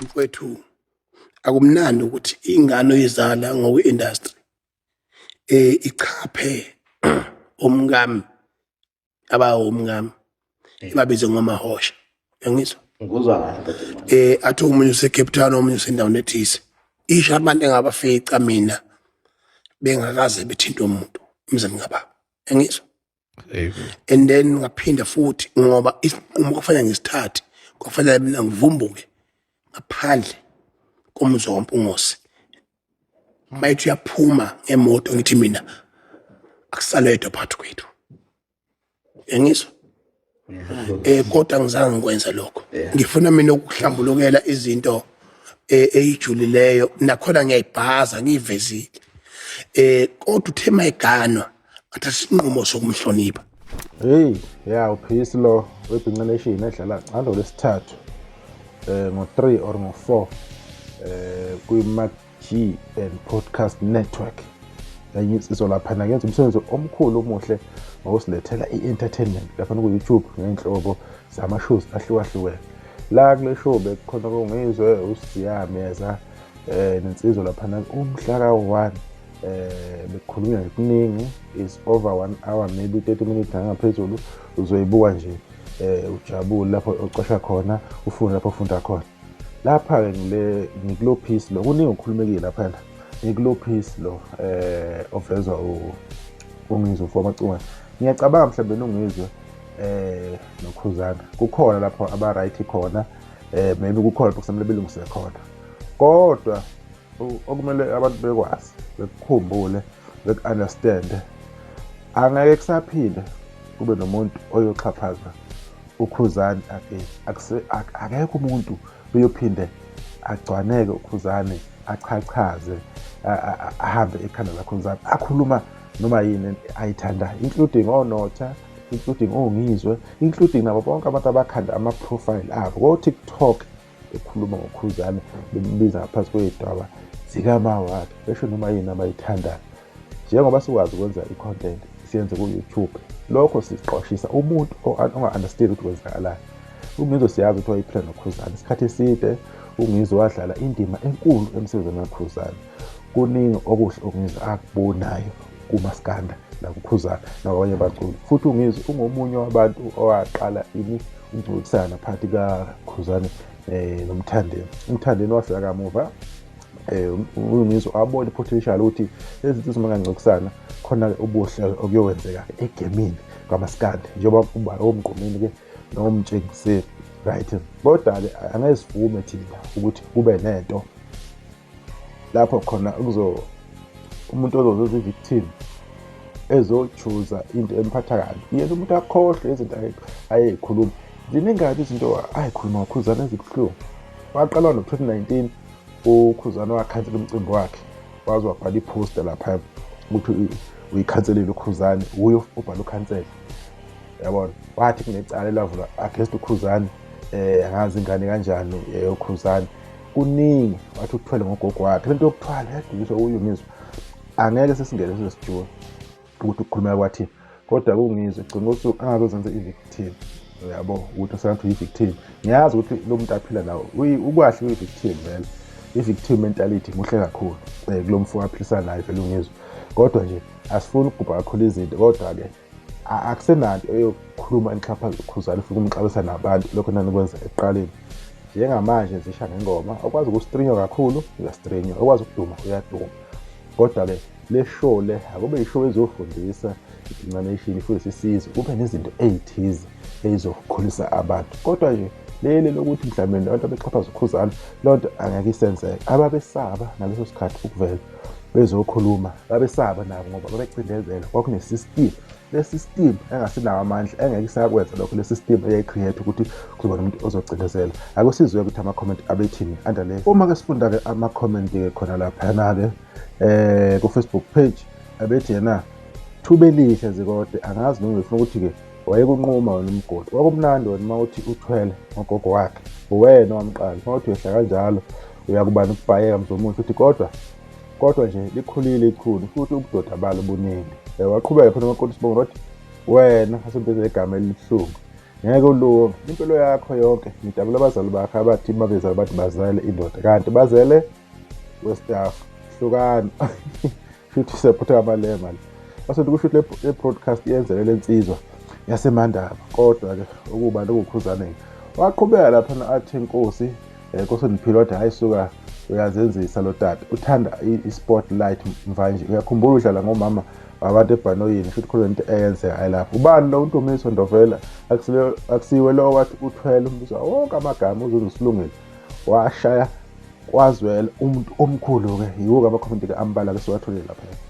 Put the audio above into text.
Mfowethu, akumnandi ukuthi ingane oyizala ngokwe-industry ichaphe omkami, abawomkami ibabize ngomahosha. Uyangizwa? Ngikuzwa kahle, Daddy. Athi omunye use-Cape Town, omunye usendaweni ethize. Isho abantu engabafica mina bengakaze bethintwe umuntu emzini kababa. Uyangizwa? And then ngaphinda futhi, ngoba isinqumo kufanele ngisithathe, kufanele mina ngivumbuke ngaphandle komzi waMpungose. Mayithi uyaphuma ngemoto, ngithi mina akusale yedwa phakathi kwethu. Uyangizwa? Kodwa ngizange ngikwenza lokho. Ngifuna mina ukuhlambulukela izinto eyijulileyo, nakhona ngiyayibhaza, ngiyivezile. Kodwa uthe mayiganwa, ngathatha isinqumo sokumhlonipha. Hey, ya uPeace lo weBhinca Nation edlala ngalo lesithathu ngo-3 or ngo-4 kwi-Mac G and Podcast Network. Enye insizwa laphana yenza umsebenzi omkhulu omuhle ngokusilethela i-entertainment lapha ku-YouTube ngey'nhlobo zama-shows ahlukahlukene. La kule show bekukhona koNgizwe, uSiyameza, nensizwa laphana umhla ka-1. Bekukhulunywa nje kuningi, is over 1 hour, maybe 30 minutes nangaphezulu. Uzoyibuka nje ujabule lapho ocasha khona, ufunde lapho ofunda khona. Lapha-ke ngile ngikulo Peace lo, kuningi okukhulumekile laphana. Ngikulo Peace lo ovezwa uNgizwe uFomacungwane. Ngiyacabanga mhlawumbe noNgizwe noKhuzana kukhona lapho aba-right khona, maybe kukhona lapho kusamele belungise khona, kodwa okumele abantu bekwazi, bekukhumbule, beku-understand, angeke kusaphinde kube nomuntu oyoxhaphaza uKhuzani again. Akekho umuntu oyophinde agcwaneke uKhuzani, achachaze, ahambe ekhanda laKhuzani, akhuluma noma yini ayithandayo, including oNotha, including oNgizwe, including nabo bonke abantu abakhanda ama-profile abo ko-TikTok bekhuluma ngoKhuzani, bembiza ngaphansi kwey'dwaba zikama wakhe, besho noma yini abayithandayo. Njengoba sikwazi ukwenza i-content, siyenze ku-YouTube, lokho siqwashisa umuntu onga-understand ukuthi kwenzakalani. UNgizwe siyazi ukuthi wayephila noKhuzani isikhathi eside. UNgizwe wadlala indima enkulu emsebenzini kaKhuzani. Kuningi okuhle uNgizwe akubonayo kumaskanda nakuKhuzani nakwabanye abaculi. Futhi uNgizwe ungomunye wabantu owaqala ini ukungcokisana phakathi kaKhuzani noMthandeni. UMthandeni wafika kamuva. UNgizwe wabona i-potential ukuthi lezi nsizwa uma ngangcokisana khona-ke ubuhle okuyokwenzeka egemini kwamaskandi, njengoba uba oMgqumeni-ke noMtshengiseni, right? Kodwa-ke angeke sivume thina ukuthi kube nento lapho khona kuzo umuntu ozozenza i-victim, ezochuza into emphatha kabi, yena umuntu akhohlwe izinto ayeyikhuluma. Ziningi izinto ayikhuluma ngoKhuzana ezibuhlungu. Waqala no-2019, uKhuzana wakhansela umcimbi wakhe, waze wabhala iphosta lapha ukuthi uyikhanselile uKhuzani, uye ubhala ukhansela, yabona. Wathi kunecala elavulwa against uKhuzani, angazi ingane kanjani uKhuzani. Kuningi wathi uthwele ngogogo wakhe. Lento yokuthwala yadukiswa kuyo uNgizwe. Angeke sesingene sizesijula ukuthi ukukhuluma kwathini, kodwa kuNgizwe gcina usuku angazozenza i-victim, uyabo, ukuthi usengathi uyi-victim. Ngiyazi ukuthi lo muntu aphila nawo ukwahle uyi-victim vele, i-victim mentality muhle kakhulu kulo mfo aphilisana naye vele uNgizwe. Kodwa nje asifuni ukugubha kakhulu izinto, kodwa-ke akusenanto eyokukhuluma enixhaphaza uKhuzani, ufike umxabisa nabantu lokho nanikwenza ekuqaleni. Njengamanje zisha ngengoma, okwazi ukustreamwa kakhulu uyastreamwa, okwazi ukuduma uyaduma. Kodwa-ke le show le akube ishow ezofundisa iBhinca Nation, ifundise isizwe, kube nezinto ey'thize ey'zokhulisa abantu. Kodwa nje leli lokuthi mhlawumbe abantu abexhaphaza uKhuzani, loo nto angeke isenzeke. Ababesaba ngaleso sikhathi ukuvela bezokhuluma, babesaba nabo ngoba babecindezela, kwakune-system. Le system engasenawo amandla, engeke isakwenza lokho, le system eyayi-create ukuthi kuzoba nomuntu ozocindezela. Ake sizwe ukuthi ama-comment abethini under le. Uma-ke sifunda-ke ama-comment-ke khona laphayana-ke ku-Facebook page, abethi yena Thubelihle Zikode, angazi noma ngifuna ukuthi-ke wayekunquma wena umgodi kwakumnandi wena uma uthi uthwele ngogogo wakhe, uwena owamqala, uma uthi uyehla kanjalo uyakubani ukubhayeka mzomuhle. Uthi kodwa nje likhulile ichunu futhi ubudoda balo buningi. Waqhubeka phela umakoti Sibongo, wathi wena asebenzisa igama elibuhlungu. Ngeke ulunge impilo yakho yonke. Ngidabula abazali bakho abathi uma bezala bathi bazele indoda kanti bazele westaff. Hlukana. Shuthi sephutha amalema le. Base kusho ukuthi le broadcast yenzele lensizwa yaseMandaba kodwa ke ukuba lokukhuzaneni. Waqhubeka lapha athi inkosi Nkosi Ndiphile wathi hayi suka uyazenzisa lo tata uthanda i-spotlight mvanje uyakhumbula udlala ngomama wabantu ebhanoyini futhi khona into eyenzeka ayilapho ubani lo uNtumiso Ndovela akusiwe lo wathi uthwele umbuzo wonke amagama uzuze usilungile washaya kwazwela umuntu omkhulu-ke yiwo-ke amakhomenti-ke ambala-ke siwatholile lapha.